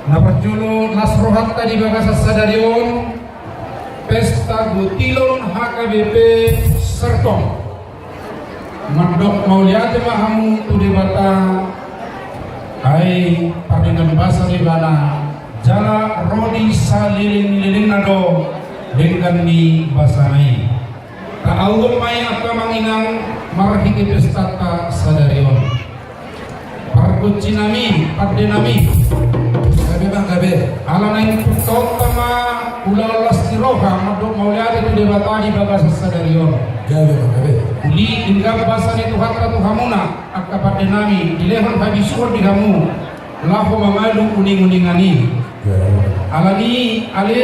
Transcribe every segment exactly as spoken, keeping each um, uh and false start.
Na parjolo, las rohanta di bagasan sadari on, pesta gotilon H K B P Serpong. Mandok mauliate ma hamu tu Debata, ai pardenggan basa do ibana, jala ro di saleleng-lelengna do denggan ni basana i. Taauhon ma i angka amang inang marhite pestanta sadari on. Pargonsinami, pandenami. Gabe ma gabe. Ala naeng pungkaonta ma ulaon las ni roha mandok mauliate tu Debata di bagasan sadari on. Gabe ma gabe. Uli denggan basa ni Tuhanta tu hamuna angka pandenami, dilehon habisuhon di hamu laho mangalusi uning-uningan i. Gabe. Alani i ale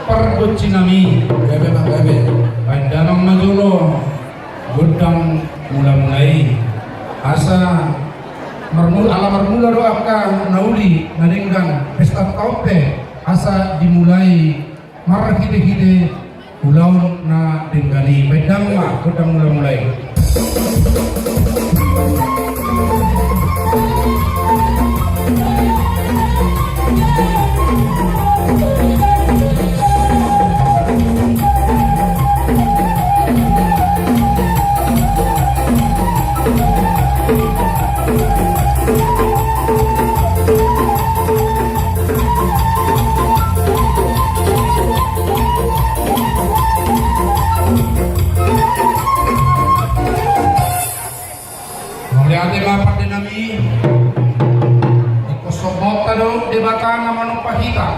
pargonsinami. Gabe ma gabe. Baen damang ma jolo gondang mula-mula i. Asa marmula, ala marmula do angka na uli na denggan pestanta on pe asa dimulai marhite-hite ulaon na denggan i. Baen damang ma gondang mula-mula i. Mauliate ma pandenami. Ingkon sombaonta do Debata na manompa hita.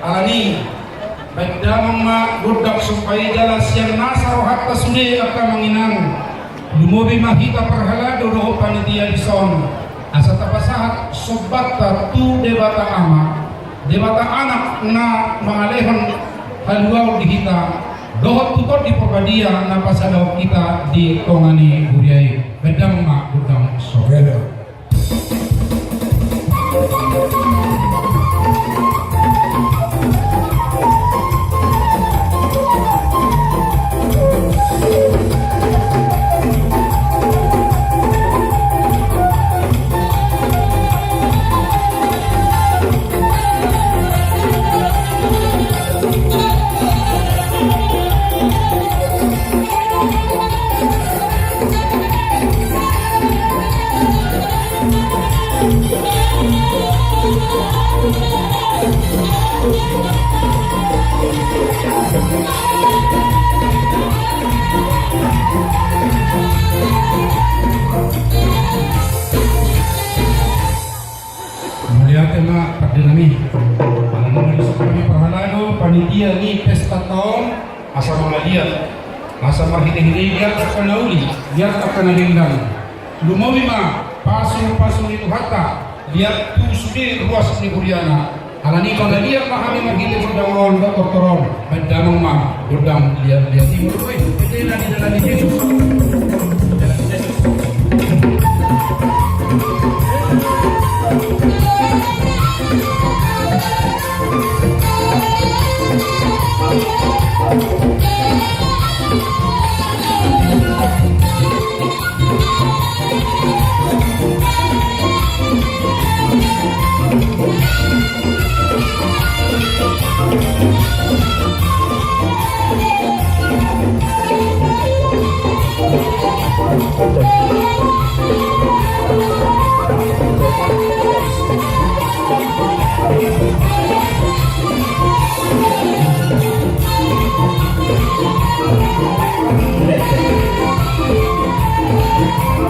Alani i, baen damang ma gondang somba i jala sian nasa rohanta sude angka amang inang. Lumobi ma hita parhalado dohot panitia dison. Asa tapasahat sombanta tu Debata Ama, Debata Anak na mangalehon haluaon di hita, dohot tu Tondi Porbadia na pasadahon hita di tonga ni huria i. Baen damang ma gondang somba. Mauliate ma pandenami. Ala nunga dison hami parhalado panitia ni pestanta on, asa mangaliat, asa marhite-hite i liat angka na uli, liat angka na denggan. Lumobi ma pasu-pasu ni Tuhanta liat tu sude ruas ni huriana. Alani i mangaliat ma hami marhite gondang on dohot tortor on. Baen damang ma gondang liat-liat i. Molo i, ete na di dalan ni Jesus. Di dalan ni Jesus.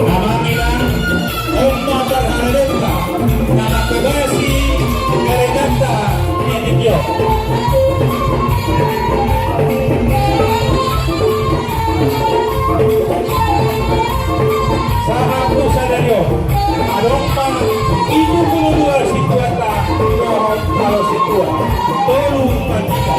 Amang inang, on ma parhalado, na mangkobasi garegatta di tingki on. Sahat tu sadari on, adong ma pitu pulu dua situanta dohot palo situa. Tolu pandita.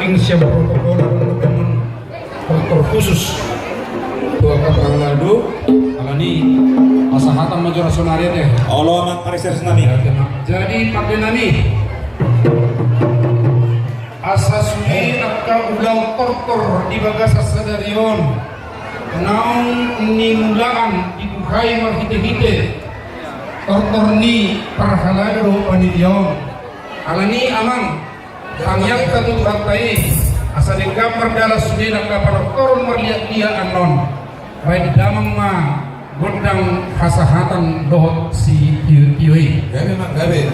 Siap protokol, tortor khusus tu angka parhalado, alani pasahaton ma jolo sonari ate. Olo, amang parsiajar nami. Jadi pande nami, asa sude angka ulaon tortor di bagasan sadari on, naung nimulaan dibuhai marhitehite tortor ni parhalado panitia on. Alani amang, tangiangta tu Tuhanta i, asa denggan mardalan sude angka panortoron marliatliat annon. Baen damang ma gondang hasahatan dohot sitiotio i. Gabe ma gabe.